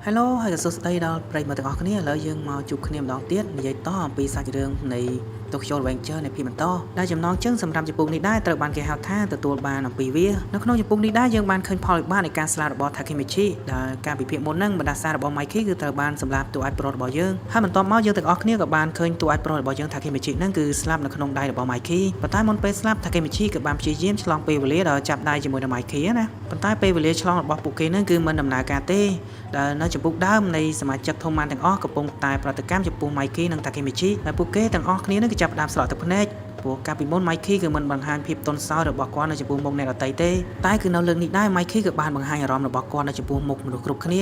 Hello ហើយក៏សួស្តីដល់ប្រិយមិត្តទាំងអស់គ្នាឥឡូវយើងមកជួបគ្នាម្ដងទៀតនិយាយតអំពីសាច់រឿងនៃ Tokyo Revenger នៃភាគបន្តដែលចំណងជើងសម្រាប់ចំពុកនេះដែរត្រូវបានគេហៅថាទទួលបានអំពីវានៅក្នុងចំពុកនេះដែរយើងបានឃើញផលវិបាកនៃការស្លាប់របស់ Takemichi ដែលការពិភាក្សាមុនហ្នឹងបណ្ដាសារបស់ Mikey គឺត្រូវបានសម្លាប់តួឯកប្រុសរបស់យើងហើយបន្ទាប់មកយើងទាំងអស់គ្នាក៏បានឃើញតួឯកប្រុសរបស់យើង Takemichi ហ្នឹងគឺស្លាប់នៅក្នុងដៃរបស់ Mikey ប៉ុន្តែមុនពេលស្លាប់ Takemichi ក៏បានព្យាយាមឆ្លងពេលវេលាដល់ចាប់ដៃជាមួយនឹង Mikey ណាប៉ុន្តែពេលវេលាឆ្លងរបស់ពួកគេហ្នឹងគឺមិនដំណើរការទេដែលនៅចំពុកដើមនៃសមាជិកធំម៉ានទាំងអស់កំពុងតែប្រតិកម្មចំពោះ Mikey និង Takemichi ដែលពួកគេទាំងអស់គ្នានឹងគឺចាប់ផ្ដើមស្រក់ទឹកភ្នែកព្រោះកាលពីមុន Mikey គឺមិនបង្ហាញភាពទន់ខ្សោយរបស់គាត់នៅចំពោះមុខអ្នកដទៃទេតែគឺនៅលើកនេះដែរ Mikey គឺបានបង្ហាញអារម្មណ៍របស់គាត់នៅចំពោះមុខមនុស្សគ្រប់គ្នា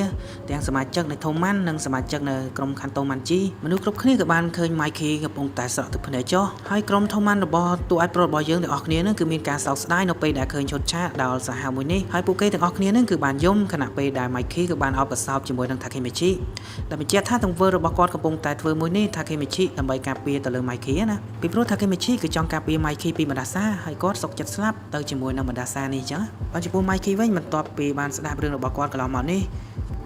ទាំងសមាជិកនៃធំម៉ាន់និងសមាជិកនៅក្រុមខាន់តូម៉ាន់ជីមនុស្សគ្រប់គ្នាក៏បានឃើញ Mikey កំពុងតែស្រក់ទឹកភ្នែកចុះហើយក្រុមធំម៉ាន់របស់តួឯកប្រុសរបស់យើងទាំងអស់គ្នានឹងគឺមានការសោកស្ដាយនៅពេលដែលឃើញឈុតឆាកដល់សាហាវមួយនេះហើយពួកគេទាំងអស់គ្នានឹងគឺបានយំខណៈពេលដែល Mikey គឺបានអោបកសោបជាមួយនឹង Takemichi ដែលបញ្ជាក់ថាទង្វើរបស់គាត់កំពុងតែធ្វើមួយនេះ Takemichi ដើម្បីការពារទៅលើ Mikey ណាពីព្រោះ Takemichi គឺចង់ការពារ Mikey ពីបណ្ដាសាហើយគាត់សុខចិត្តស្លាប់ទៅជាមួយនឹងបណ្ដាសានេះអញ្ចឹងបើចំពោះ Mikey វិញបន្ទាប់ពីបានស្ដាប់រឿងរបស់គាត់កន្លងមកនេះ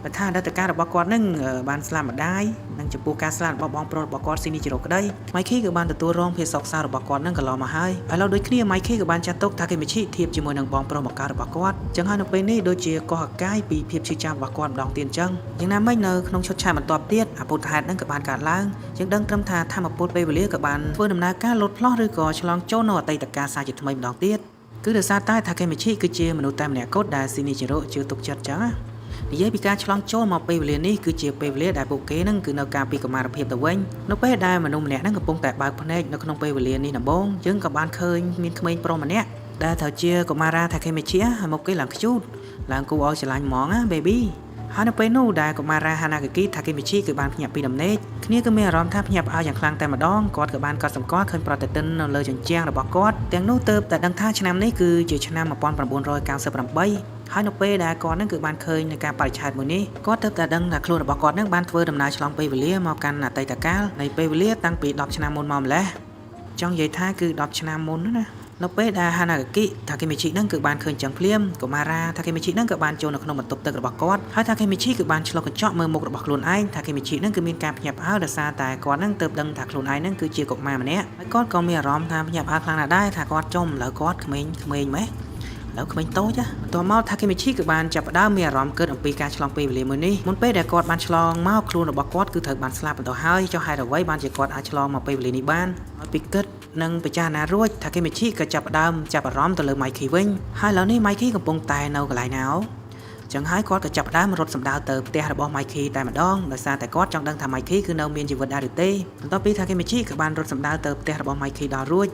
បើថាអតីតកាលរបស់គាត់នឹងបានស្លាប់ម្ដាយនិងចំពោះការស្លាប់របស់បងប្រុសរបស់គាត់ស៊ីនីជីរ៉ូក្តី Mikey គឺបានទទួលរងភាពសោកសៅរបស់គាត់នឹងកន្លងមកហើយឥឡូវដូចគ្នា Mikey ក៏បានចាត់ទុក Takemichi ធៀបជាមួយនឹងបងប្រុសបង្កើតរបស់គាត់ចឹងហើយនៅពេលនេះដូចជាកោះអាកាយពីភាពឈឺចាប់របស់គាត់ម្ដងទៀតអញ្ចឹងយ៉ាងណាមិញនៅក្នុងឈុតឆាកបន្ទាប់ទៀតអពុទ្ធហេតុនឹងក៏បានកើតឡើងយើងដឹងត្រឹមថាធម្មពលពេលវេលាក៏បានធ្វើដំណើរការលោតផ្លោះឬក៏ឆ្លងចូលនៅអតីតកាលសាជាថ្មីម្ដងទៀតគឺដោយសារតែ Takemichi គឺជាមនុស្សតែម្នាក់គត់ដែល Shinichiro ជឿទុកចិត្តចឹងណានិយាយពីការឆ្លងចូលមកពេលវេលានេះគឺជាពេលវេលាដែលពួកគេនឹងគឺនៅការពីកុមារភាពទៅវិញនៅពេលដែលមនុស្សម្នាក់នឹងកំពុងតែបើកភ្នែកនៅក្នុងពេលវេលានេះដំបូងយើងក៏បានឃើញមានក្មេងប្រុសម្នាក់ដែលត្រូវជាកុមារា Takemichi ហើយមុខគេឡើងខ្ជូតឡើងគួរឲ្យស្រឡាញ់ហ្មងណា baby ហើយនៅពេលនោះដែលកុមារាហាណាកាគី Takemichi គឺបានភ្ញាក់ពីដំណេកគ្នាគឺមានអារម្មណ៍ថាភ្ញាក់ផ្អើលយ៉ាងខ្លាំងតែម្ដងគាត់ក៏បានកត់សម្គាល់ឃើញប្រតិទិននៅលើជញ្ជាំងរបស់គាត់ទាំងនោះទៅតែដឹងថាឆ្នាំនេះគឺជាឆ្នាំ1998ហើយនៅពេលដែលគាត់នឹងគឺបានឃើញในការបរិច្ឆេទមួយនេះគាត់ទើបតែដឹងថាខ្លួនរបស់គាត់នឹងបានធ្វើដំណើរឆ្លងពេលវេលាមកកាន់អតីតកាលនៃពេលវេលាតាំងពី10ឆ្នាំមុនមកម្លេះចង់និយាយថាគឺ10ឆ្នាំមុនណានៅពេលដែលហាណាកាគិ Takemichi នឹងគឺបានឃើញចឹងភ្លាមកុមារា Takemichi នឹងក៏បានចូលនៅក្នុងបន្ទប់ទឹករបស់គាត់ហើយ Takemichi គឺបានឆ្លុះកញ្ចក់មើលមុខរបស់ខ្លួនឯង Takemichi នឹងគឺមានការភ្ញាក់ផ្អើលដោយសារតែគាត់នឹងទើបដឹងថាខ្លួនឯងនឹងគឺជាកុមារម្នាក់ហើយគាត់ក៏មានអារម្មណ៍ថាភ្ញាក់ផ្អើលខ្លាំងណាស់ដែរថាគាត់ចំឥឡូវគាត់ក្មេងក្មេងម៉េះឥឡូវក្មេងតូចបន្ទាប់មក Takemichi គឺបានចាប់ផ្ដើមមានអារម្មណ៍គិតអំពីការឆ្លងពេលវេលាមួយនេះមុនពេលដែលគាត់បានឆ្លងមកខ្លួនរបស់គាត់គឺត្រូវបានស្លាប់បន្តហើយចុះហេតុអ្វីបានជាគាត់អាចឆ្លងមកពេលវេលានេះបានហើយពីគិតនិងពិចារណារួច Takemichi ក៏ចាប់ផ្ដើមចាប់អារម្មណ៍ទៅលើ Mikey វិញហើយឥឡូវនេះ Mikey កំពុងតែនៅកន្លែងណាចឹងហើយគាត់ក៏ចាប់ផ្ដើមរត់សម្ដៅទៅផ្ទះរបស់ Mikey តែម្ដងដោយសារតែគាត់ចង់ដឹងថា Mikey គឺនៅមានជីវិតដែរឬទេបន្ទាប់ពី Takemichi ក៏បានរត់សម្ដៅទៅផ្ទះរបស់ Mikey ដល់រួច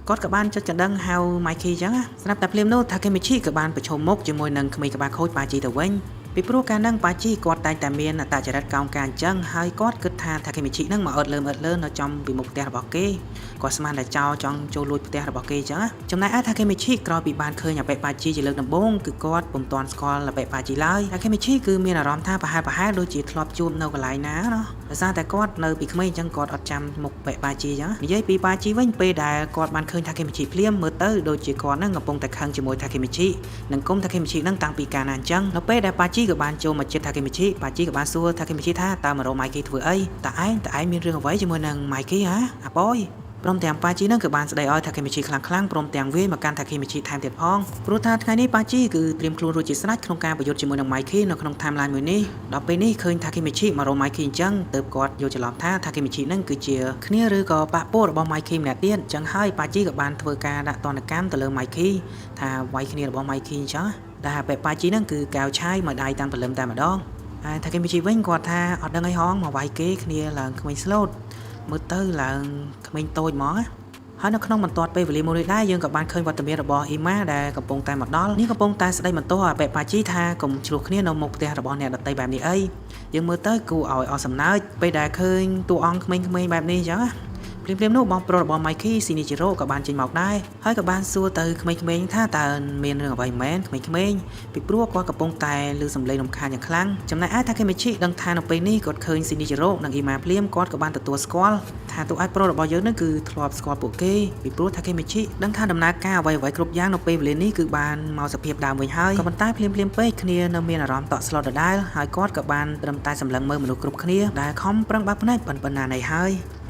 គាត់ក៏បានចុចកណ្ដឹងហៅ Mikey ចឹងណាស្រាប់តែភ្លាមនោះ Takemichi ក៏បានប្រឈមមុខជាមួយនឹងក្មេងក្បាលខូចប៉ាជីទៅវិញពីព្រោះកាលហ្នឹងប៉ាជីគាត់តែងតែមានអត្តចរិតកោងកាងអញ្ចឹងហើយគាត់គិតថា Takemichi ហ្នឹងមកអត់លើមអត់លើនៅចំពីមុខផ្ទះរបស់គេគាត់ស្មានតែចោលចង់ចូលលួចផ្ទះរបស់គេអញ្ចឹងចំណែកឯ Takemichi ក្រោយពីបានឃើញអបិប៉ាជីជាលើកដំបូងគឺគាត់ពុំទាន់ស្គាល់អបិប៉ាជីឡើយ Takemichi គឺមានអារម្មណ៍ថាប្រហែលប្រហែលដូចជាធ្លាប់ជួបនៅកន្លែងណាណោះដោយសារតែគាត់នៅពីក្មេងអញ្ចឹងគាត់អត់ចាំមុខបិប៉ាជីអញ្ចឹងនិយាយពីប៉ាជីវិញពេលដែលគាត់បានឃើញ Takemichi ភ្លាមមើលទៅដូចជាគាត់ហ្នឹងកំពុងតែខឹងជាមួយ Takemichi និងគុំ Takemichi ហ្នឹងតាំងពីកាលណាអញ្ចឹងនៅពេលដែលប៉ាជីក៏បានចូលមកជិត Takemichi ប៉ាជីក៏បានសួរ Takemichi ថាតើមករក Mikey ធ្វើអីតើឯងតើឯងមានរឿងអ្វីជាមួយនឹង Mikey ហ៎អាប៉យព្រមទាំងប៉ាជីនឹងក៏បានស្ដីឲ្យ Takemichi ខ្លាំងខ្លាំងព្រមទាំងវាយមកកាន់ Takemichi ថែមទៀតផងព្រោះថាថ្ងៃនេះប៉ាជីគឺត្រៀមខ្លួនរួចជាស្រេចក្នុងការប្រយុទ្ធជាមួយនឹង Mikey នៅក្នុង timeline មួយនេះដល់ពេលនេះឃើញ Takemichi មករក Mikey អញ្ចឹងទើបគាត់យល់ច្រឡំថា Takemichi នឹងគឺជាគ្នាឬក៏ប៉ពួករបស់ Mikey ម្នាក់ទៀតអញ្ចឹងហើយប៉ាជីក៏បានធ្វើការដាក់ទណ្ឌកម្មទៅលើ Mikey ថាវាយគ្នារបស់ Mikey អញ្ចឹងតែពេលប៉ាជីនឹងគឺកៅឆាយមកដៃតាំងព្រលឹមតែម្ដងហើយ Takemichi វិញគាត់ថាអត់ដឹងអីហងមកវាយគេគ្នាឡើងក្មេងស្លូតមើលទៅឡើងក្មេងតូចហ្មងណាហើយនៅក្នុងបន្ទាត់ពេលវេលាមួយនេះដែរយើងក៏បានឃើញវត្តមានរបស់អ៊ីម៉ាដែលកំពុងតែមកដល់នេះកំពុងតែស្ដីបន្ទោសអាប៉េប៉ាជីថាកុំឆ្លោះគ្នានៅមុខផ្ទះរបស់អ្នកដទៃបែបនេះអីយើងមើលទៅគួរឲ្យអស់សំណើចពេលដែលឃើញតួអង្គក្មេងៗបែបនេះអញ្ចឹងណាភ្ ភ្លាមៗនោះបងប្រុសរបស់ Mikey Shinichiro ក៏បានចេញមកដែរហើយក៏បានសួរទៅក្មេងៗថាតើមានរឿងអ្វីមែនក្មេងៗពីព្រោះគាត់កំពុងតែឮសំឡេងរំខានយ៉ាងខ្លាំងចំណែកឯ Takemichi ដឹងថានៅពេលនេះគាត់ឃើញ Shinichiro និង Ima ភ្លាមគាត់ក៏បានទទួលស្គាល់ថាតួឯកប្រុសរបស់យើងនឹងគឺធ្លាប់ស្គាល់ពួកគេពីព្រោះ Takemichi ដឹងថាដំណើរការអ្វីៗគ្រប់យ៉ាងនៅពេលវេលានេះគឺបានមកសភាពដើមវិញហើយក៏ប៉ុន្តែភ្លាមៗពេកគ្នានៅមានអារម្មណ៍តក់ស្លុតដដែលហើយគាត់ក៏បានត្រឹមតែសម្លឹងមើលមនុស្សគ្រប់គ្នាដែលខំប្រឹងបើកភ្នែកប៉ុណ្ណាណីហើ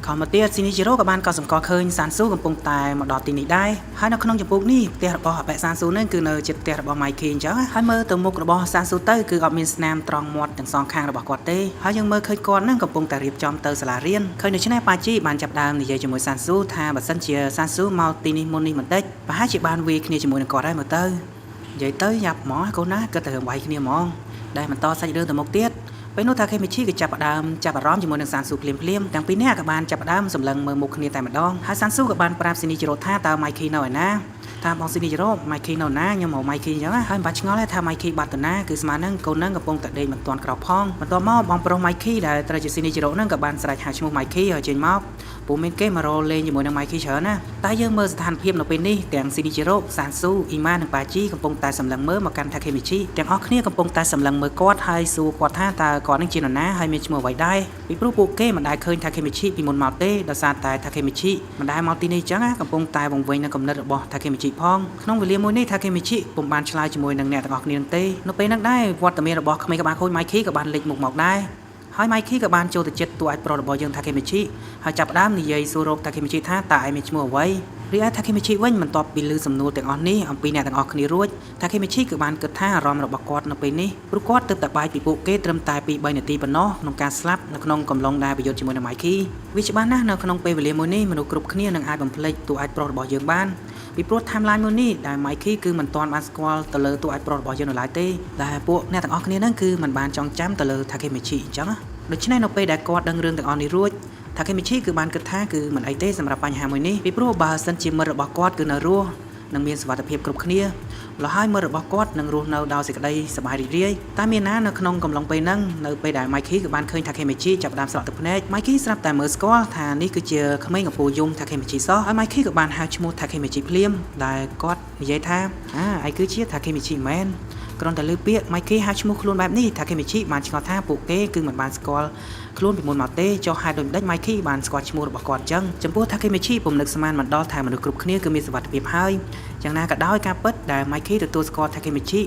យខំមកទៀតស៊ីនីជីរ៉ូក៏បានកត់សម្គាល់ឃើញសានស៊ូកំពុងតែមកដល់ទីនេះដែរហើយនៅក្នុងចម្ពោះនេះផ្ទះរបស់អបិសានស៊ូនឹងគឺនៅជិតផ្ទះរបស់ម៉ៃខេអញ្ចឹងហើយមើលទៅមុខរបស់សានស៊ូទៅគឺអត់មានស្នាមត្រង់មាត់ទាំងសងខាងរបស់គាត់ទេហើយយើងមើលឃើញគាត់នឹងកំពុងតែរៀបចំទៅសាលារៀនឃើញដូច្នេះប៉ាជីបានចាប់ដើមនិយាយជាមួយសានស៊ូថាបើសិនជាសានស៊ូមកទីនេះមុននេះបន្តិចប្រហែលជាបានវាយគ្នាជាមួយនឹងគាត់ហើយមើលទៅនិយាយទៅយ៉ាប់ហ្មងកូនណាគិតតែរឿងវាយគ្នាហ្មងដែលបន្តសាច់រឿងទៅមុខទៀតពេលនោះថាខេមីឈីក៏ចាប់ផ្ដើមចាប់អារម្មណ៍ជាមួយនឹងសានស៊ូភ្លាមភ្លាមទាំងពីរនាក់ក៏បានចាប់ផ្ដើមសម្លឹងមើលមុខគ្នាតែម្ដងហើយសានស៊ូក៏បានប្រាប់ស៊ីនីជីរ៉ូថាតើម៉ៃខីនៅឯណាថាបងស៊ីនីជីរ៉ូម៉ៃខីនៅណាខ្ញុំមកម៉ៃខីអញ្ចឹងហើយមិនបាច់ឆ្ងល់ទេថាម៉ៃខីបាត់ទៅណាគឺស្មាននឹងកូននឹងកំពុងតែដេកមិនទាន់ក្រោកផងបន្ទាប់មកបងប្រុសម៉ៃខីដែលត្រូវជាស៊ីនីជីរ៉ូនឹងក៏បានស្រែកហៅឈ្មោះម៉ៃខីឲ្យចេញមកពូមានគេមករលេងជាមួយនឹងម៉ៃខីច្រើនណាតែយើងមើលស្ថានភាពនៅពេលនេះទាំងស៊ីនីជីរ៉ូសានស៊ូអ៊ីម៉ានិងប៉ាជីកំពុងតែសម្លឹងមើលមកកាន់ថាខេមីឈីទាំងអស់គ្នាកំពុងតែសម្លឹងមើលគាត់ហើយសួរគាត់ថាតើគាត់នឹងជានរណាហើយមានឈ្មោះអ្វីដែរពីព្រោះពួកគេមិនដែលឃើញថាខេមីឈីពីមុនមកទេដោយសារតែថាខេមីឈីមិនដែលមកទីនេះអញ្ចឹងកំពុងតែវង្វេងនៅគំនិតរបស់ថាខេមីឈីផងក្នុងវេលាមួយនេះថាខេមីឈីពុំបានឆ្លើយជាមួយនឹងអ្នកទាំងអស់គ្នានឹងទេនៅពេលហ្នឹងដែរវត្តមានរបស់ក្មេងក្បាលខូចម៉ៃខីក៏បានលេចមុខមកដែរហើយម៉ៃខីក៏បានចូលទៅចិត្តតួឯកប្រុសរបស់យើងថាខេមីឈីហើយចាប់ផ្ដើមនិយាយសួររកថាខេមីឈីថាតើឯងមានឈ្មោះអ្វីរីឯថាខេមីឈីវិញបន្ទាប់ពីឮសំណួរទាំងអស់នេះអំពីអ្នកទាំងអស់គ្នារួចថាខេមីឈីគឺបានគិតថាអារម្មណ៍របស់គាត់នៅពេលនេះព្រោះគាត់ទើបតែបែកពីពួកគេត្រឹមតែ2 3នាទីប៉ុណ្ណោះក្នុងការស្លាប់នៅក្នុងកំឡុងដែលប្រយុទ្ធជាមួយនឹងម៉ៃខីវាច្បាស់ណាស់នៅក្នុងពេលវេលាមួយនេះមនុស្សគ្រប់គ្នានឹងអាចបំភ្លេចតួឯកប្រុសរបស់យើងបានពីព្រោះ timeline មួយនេះដែល Mikey គឺមិនទាន់បានស្គាល់ទៅលើតួឯកប្រុសរបស់យើងនៅឡើយទេដែលពួកអ្នកទាំងអស់គ្នាហ្នឹងគឺមិនបានចងចាំទៅលើ Takemichi អញ្ចឹងដូច្នេះនៅពេលដែលគាត់ដឹងរឿងទាំងអស់នេះរួច Takemichi គឺបានគិតថាគឺមិនអីទេសម្រាប់បញ្ហាមួយនេះពីព្រោះបើសិនជាមិត្តរបស់គាត់គឺនៅរស់នឹងមានសុវត្ថិភាពគ្រប់គ្នាលហើយមិត្តរបស់គាត់នឹងរស់នៅដោយសេចក្តីសប្បាយរីករាយតែមានណានៅក្នុងកំឡុងពេលហ្នឹងនៅពេលដែល Mikey គឺបានឃើញ Takemichi ចាប់ផ្ដើមស្រក់ទឹកភ្នែក Mikey ស្រាប់តែមើលស្គាល់ថានេះគឺជាក្មេងកំពូលយំ Takemichi សោះហើយ Mikey ក៏បានហៅឈ្មោះ Takemichi ភ្លាមដែលគាត់និយាយថាអាឯងគឺជា Takemichi មែនគ្រាន់តែលើពាក្យ Mikey ហៅឈ្មោះខ្លួនបែបនេះ Takemichi បានឆ្ងល់ថាពួកគេគឺមិនបានស្គាល់ខ្លួនពីមុនមកទេចុះហេតុដូចម្ដេច Mikey បានស្គាល់ឈ្មោះរបស់គាត់អញ្ចឹងចំពោះ Takemichi ពុំនឹកស្មានមិនដល់ថាមនុស្សគ្រប់គ្នាគឺមានសុវត្ថិភាពហើយយ៉ាងណាក៏ដោយការពិតដែល Mikey ទទួលស្គាល់ Takemichi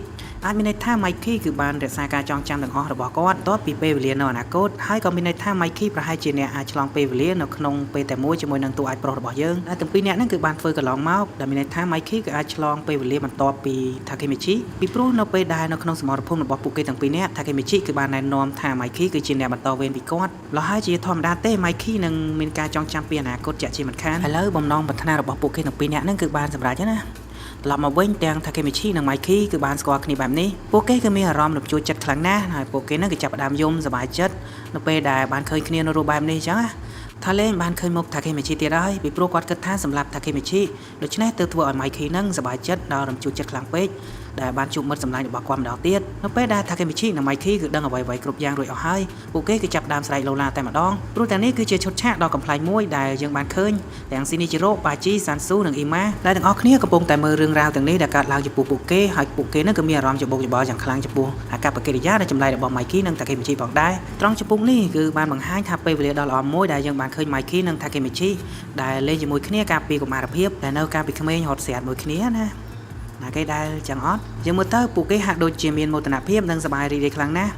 អាចមានន័យថា Mikey គឺបានរក្សាការចងចាំទាំងអស់របស់គាត់បន្ទាប់ពីពេលវេលានៅអនាគតហើយក៏មានន័យថា Mikey ប្រហែលជាអ្នកអាចឆ្លងពេលវេលានៅក្នុងពេលតែមួយជាមួយនឹងតួឯកប្រុសរបស់យើងដែលទាំងពីរនាក់ហ្នឹងគឺបានធ្វើកន្លងមកដែលមានន័យថា Mikey គឺអាចឆ្លងពេលវេលាបន្ទាប់ពី Takemichi ពីព្រោះនៅពេលដែលនៅក្នុងសមរភូមិរបស់ពួកគេទាំងពីរនាក់ Takemichi គឺបានណែនាំថា Mikey គឺជាអ្នកបន្តវេនពីគាត់លហើយជាធម្មតាទេ Mikey នឹងមានការចងចាំពីអនាគតជាក់ជាមិនខានឥឡូវបំណងប្រាថ្នារបស់ពួកគេទាំងពីរនាក់ហ្នឹងគឺបានសម្រេចហើយណាត្រឡប់មកវិញទាំង Takemichi និង Mikey គឺបានស្គាល់គ្នាបែបនេះពួកគេគឺមានអារម្មណ៍រំជួលចិត្តខ្លាំងណាស់ហើយពួកគេនឹងគឺចាប់ផ្ដើមយំសប្បាយចិត្តនៅពេលដែលបានឃើញគ្នានៅរូបបែបនេះអញ្ចឹងណាថាលេងបានឃើញមុខ Takemichi ទៀតហើយពីព្រោះគាត់គិតថាសម្រាប់ Takemichi ដូច្នេះទើបធ្វើឲ្យ Mikey នឹងសប្បាយចិត្តដល់រំជួលចិត្តខ្លាំងពេកដែលបានជួបមិត្តសម្លាញ់របស់គាត់ម្ដងទៀតនៅពេលដែល Takemichi និង Mikey គឺដឹងអ្វីៗគ្រប់យ៉ាងរួចអស់ហើយពួកគេគឺចាប់ផ្ដើមស្រែកឡូឡាតែម្ដងព្រោះតែនេះគឺជាឈុតឆាកដ៏កំប្លែងមួយដែលយើងបានឃើញទាំង Shinichiro, Baji, Sansu និង Ima ដែលទាំងអស់គ្នាកំពុងតែមើលរឿងរ៉ាវទាំងនេះដែលកើតឡើងចំពោះពួកគេហើយពួកគេនឹងក៏មានអារម្មណ៍ច្បូកច្បល់យ៉ាងខ្លាំងចំពោះអាកប្បកិរិយាដែលចម្លែករបស់ Mikey និង Takemichi ផងដែរត្រង់ចំពោះនេះគឺបានបង្ហាញថាពេលវេលាដ៏ល្អមួយដែលយើងបានឃើញ Mikey និង Takemichi ដែលលេងជាមួយគ្នាកាលពីកុមារភាពដែលនៅកាលពីក្មេងរត់ស្រាតមួយគ្នាណាណាគេដែលចឹងអត់យើងមើលទៅពួកគេហាក់ដូចជាមានមោទនភាពនិងសប្បាយរីករាយខ្លាំងណាស់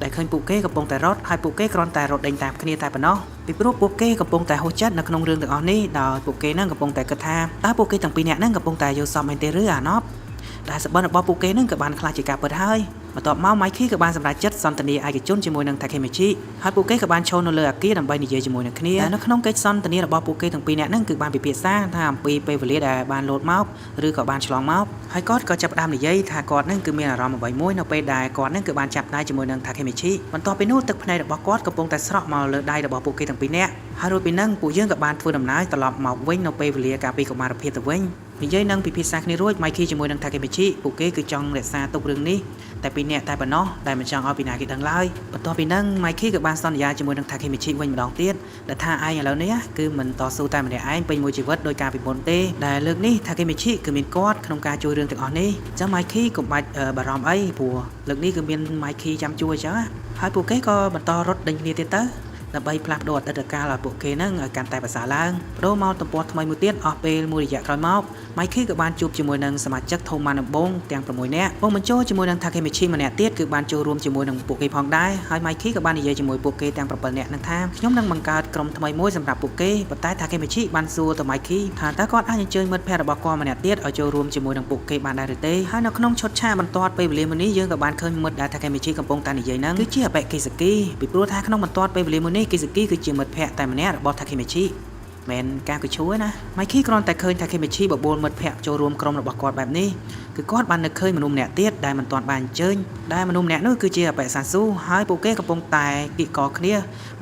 ដែលឃើញពួកគេកំពុងតែរត់ហើយពួកគេគ្រាន់តែរត់ដេញតាមគ្នាតែប៉ុណ្ណោះពីព្រោះពួកគេកំពុងតែហួសចិត្តនៅក្នុងរឿងទាំងអស់នេះដោយពួកគេនឹងកំពុងតែគិតថាតើពួកគេទាំងពីរនាក់នឹងកំពុងតែយល់សប្តិមែនទេឬអាណប់ដែលសបិនរបស់ពួកគេនឹងក៏បានក្លាយជាការពិតហើយបន្ទាប់មក Mikey ក៏បានសម្រេចចិត្តសន្ទនាឯកជនជាមួយនឹង Takemichi ហើយពួកគេក៏បានឈរនៅលើអគារដើម្បីនិយាយជាមួយនឹងគ្នាតែនៅក្នុងកិច្ចសន្ទនារបស់ពួកគេទាំងពីរនាក់ហ្នឹងគឺបានពិភាក្សាថាអំពីពេលវេលាដែលបានលោតមកឬក៏បានឆ្លងមកហើយគាត់ក៏ចាប់ផ្ដើមនិយាយថាគាត់ហ្នឹងគឺមានអារម្មណ៍អ្វីមួយនៅពេលដែលគាត់ហ្នឹងគឺបានចាប់ដៃជាមួយនឹង Takemichi បន្ទាប់ពីនោះទឹកភ្នែករបស់គាត់កំពុងតែស្រក់មកលើដៃរបស់ពួកគេទាំងពីរនាក់ហើយរួចពីហ្នឹងពួកយើងក៏បានធ្វើដំណើរត្រឡប់មកវិញនៅពេលវេលាកាលពីកុមារភាពទៅវិញ។ និយាយនឹងពិភាក្សាគ្នារួច Mikey ជាមួយនឹង Takemichi ពួកគេគឺចង់រក្សាទុករឿងនេះតែពីរនាក់តែប៉ុណ្ណោះដែលមិនចង់ឲ្យពីណាគេដឹងឡើយបន្ទាប់ពីហ្នឹង Mikey ក៏បានសន្យាជាមួយនឹង Takemichi វិញម្ដងទៀតដែលថាឯងឥឡូវនេះគឺមិនតស៊ូតែម្នាក់ឯងពេញមួយជីវិតដោយការពីមុនទេដែលលើកនេះ Takemichi គឺមានគាត់ក្នុងការជួយរឿងទាំងអស់នេះចឹង Mikey កុំបាច់បារម្ភអីព្រោះលើកនេះគឺមាន Mikey ចាំជួយចឹងណាហើយពួកគេក៏បន្តរត់ដេញគ្នាទៀតទៅដើម្បីផ្លាស់ប្ដូរអតីតកាលឲ្យពួកគេហ្នឹងឲ្យកាន់តែប្រសើរឡើងបដូរមកទំព័រថ្មីមួយទៀតអស់ពេលមួយរយៈក្រោយមក Mikey ក៏បានជួបជាមួយនឹងសមាជិកធំម៉ានដំបងទាំង6នាក់ពុំបញ្ចូលជាមួយនឹង Takemichi ម្នាក់ទៀតគឺបានចូលរួមជាមួយនឹងពួកគេផងដែរហើយ Mikey ក៏បាននិយាយជាមួយពួកគេទាំង7នាក់នឹងថាខ្ញុំនឹងបង្កើតក្រុមថ្មីមួយសម្រាប់ពួកគេប៉ុន្តែ Takemichi បានសួរទៅ Mikey ថាតើគាត់អាចអញ្ជើញមិត្តភ័ក្តិរបស់គាត់ម្នាក់ទៀតឲ្យចូលរួមជាមួយនឹងពួកគេបានដែរឬទេហើយនៅក្នុងឈុតឆាកបន្ទាត់ពេលវេលាមួយនេះយើងក៏បានឃើញមិត្តដែល Takemichi កំពុងតែនិយាយហ្នឹងគឺជាអបិគិសគីពីព្រោះថាក្នុងបន្ទាត់ពេលវេលាមួយនេះគិសគីគឺជាមិត្តភ័ក្តិតែម្នាក់របស់ Takemichi មិនការកឈួយណា Mikey គ្រាន់តែឃើញ Takemichi បបួលមិត្តភ័ក្តិចូលរួមក្រុមរបស់គាត់បែបនេះគឺគាត់បាននឹកឃើញមនុស្សម្នាក់ទៀតដែលមិនទាន់បានអញ្ជើញដែលមនុស្សម្នាក់នោះគឺជាអបិសាស៊ូហើយពួកគេកំពុងតែគៀកកគ្នា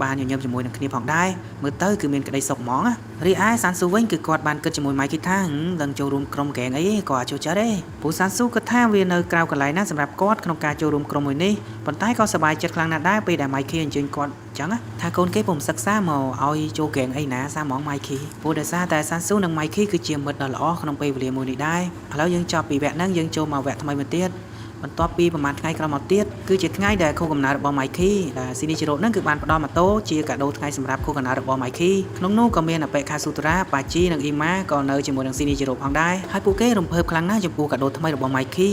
បានញញឹមជាមួយនឹងគ្នាផងដែរមើលទៅគឺមានក្តីសុខហ្មងណារីឯសានស៊ូវិញគឺគាត់បានគិតជាមួយ Mikey ថាដឹងចូលរួមក្រុមហ្គេងអីក៏អាចចូលចិត្តទេព្រោះសានស៊ូគិតថាវានៅក្រៅកន្លែងណាសម្រាប់គាត់ក្នុងការចូលរួមក្រុមមួយនេះប៉ុន្តែក៏សប្បាយចិត្តខ្លាំងណាស់ដែរពេលដែល Mikey អញ្ជើញគាត់ចឹងថាកូនគេពុំសិក្សាមកឲ្យចូលហ្គេងអីណាសាហ្មង Mikey ព្រោះដោយសារតែសានស៊ូនិង Mikey គឺជាមិត្តដ៏ល្អក្នុងពេលវេលាមួយនេះដែរឥឡូវយើងចប់ពីវគ្គហ្នឹងយើងចូលមកវគ្គថ្មីមួយទៀតបន្ទាប់ពីប្រហែលថ្ងៃក្រោយមកទៀតគឺជាថ្ងៃដែលខួបកំណើតរបស់ Mikey ដែល Shinichiro ហ្នឹងគឺបានផ្ដល់ម៉ូតូជាកាដូថ្ងៃសម្រាប់ខួបកំណើតរបស់ Mikey ក្នុងនោះក៏មានអបិខាស៊ូតារាប៉ាជីនិងអ៊ីម៉ាក៏នៅជាមួយនឹង Shinichiro ផងដែរហើយពួកគេរំភើបខ្លាំងណាស់ចំពោះកាដូថ្មីរបស់ Mikey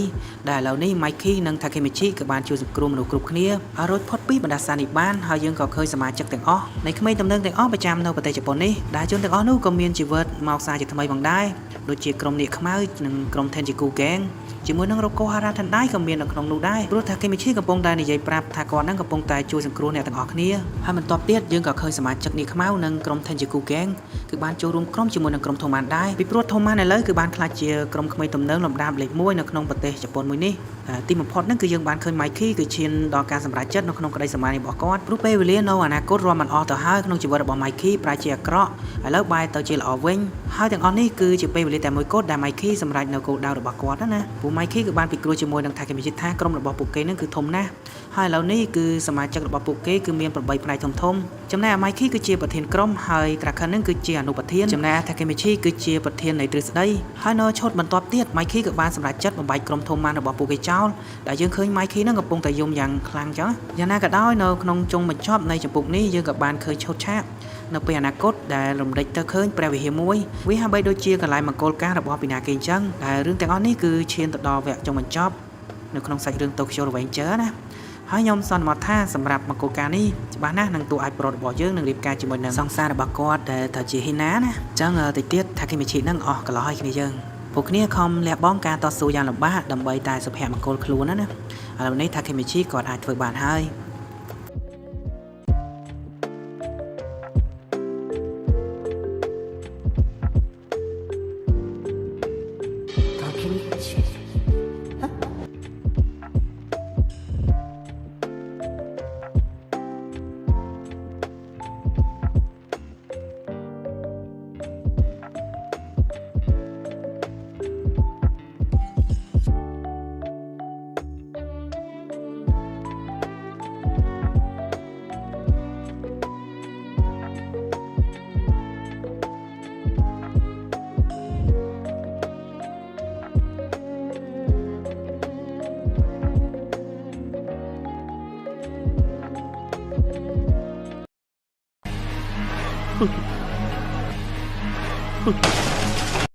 ដែលឥឡូវនេះ Mikey និង Takemichi ក៏បានជួយសង្គ្រោះមនុស្សគ្រប់គ្នាឲ្យរួចផុតពីបណ្ដាសានេះបានហើយយើងក៏ឃើញសមាជិកទាំងអស់នៃក្មេងទំនើងទាំងអស់ប្រចាំនៅប្រទេសជប៉ុននេះដែលជនទាំងអស់នោះក៏មានជីវិតមកសារជាថ្មីផងដែរដូចជាក្រុមនាគខ្មៅនិងក្រុម Tenjiku Gang ជាមួយនឹងរកូហារ៉ាថនដៃក៏មាននៅក្នុងនោះដែរព្រោះថាគីមីឈីកំពុងតែនិយាយប្រាប់ថាគាត់នឹងកំពុងតែជួយសង្គ្រោះអ្នកទាំងអស់គ្នាហើយបន្ទាប់ទៀតយើងក៏ឃើញសមាជិកនាគខ្មៅនិងក្រុម Tenjiku Gang គឺបានចូលរួមក្រុមជាមួយនឹងក្រុមថូម៉ានដែរពីព្រោះថូម៉ានឥឡូវគឺបានក្លាយជាក្រុមក្មេងទំនើងលំដាប់លេខ1នៅក្នុងប្រទេសជប៉ុនមួយនេះទីបំផុតហ្នឹងគឺយើងបានឃើញ Mikey គឺឈានដល់ការសម្រេចចិត្តនៅក្នុងក្តីស្រមៃរបស់គាត់ព្រោះពេលវេលានៅអនាគតរាប់មិនអស់ទៅហើយក្នុងជីវិតរបស់ Mikey ប្រែជាអាក្រក់ឥឡូវបែរទៅជាល្អវិញហើយទាំងអស់នេះគឺជាពេលវេលាតែមួយគត់ដែល Mikey សម្រេចនៅគោលដៅរបស់គាត់ណាព្រោះ Mikey គឺបានពិគ្រោះជាមួយនឹង Takemichi ថាក្រុមរបស់ពួកគេនឹងគឺធំណាស់ហើយឥឡូវនេះគឺសមាជិករបស់ពួកគេគឺមាន8ផ្នែកធំធំចំណែក Mikey គឺជាប្រធានក្រុមហើយ Draken នឹងគឺជាអនុប្រធានចំណែក Takemichi គឺជាប្រធាននៃទ្រឹស្ដីហើយនៅឈុតបន្ទាប់ទៀត Mikey ក៏បានសម្រេចចិត្តបំបែកក្រុមធំម៉ានរបស់ពួកគេចោលដែលយើងឃើញ Mikey នឹងកំពុងតែយំយ៉ាងខ្លាំងចឹងយ៉ាងណាក៏ដោយនៅក្នុងចុងបញ្ចប់នៃចម្ពោះនេះយើងក៏បានឃើញឈុតឆាកនៅពេលអនាគតដែលរំលេចទៅឃើញព្រះវិហារមួយវាហាក់បីដូចជាកន្លែងមង្គលការរបស់ពីណាគេអញ្ចឹងដែលរឿងទាំងអស់នេះគឺឈានទៅដល់វគ្គចុងបញ្ចប់នៅក្នុងសាច់រឿង Tokyo Revenger ណាហើយខ្ញុំសន្មតថាសម្រាប់មង្គលការនេះច្បាស់ណាស់នឹងតួអាចប្រុសរបស់យើងនឹងរៀបការជាមួយនឹងសង្សាររបស់គាត់ដែលថាជាហ៊ីណាណាអញ្ចឹងតិចទៀត Takemichi នឹងអស់កន្លោះឲ្យគ្នាយើងពួកគ្នាខំលះបង់ការតស៊ូយ៉ាងលំបាកដើម្បីតែសុភមង្គលខ្លួនណាណាឥឡូវនេះ Takemichi គាត់អាចធ្វើបានហើយ タケミチ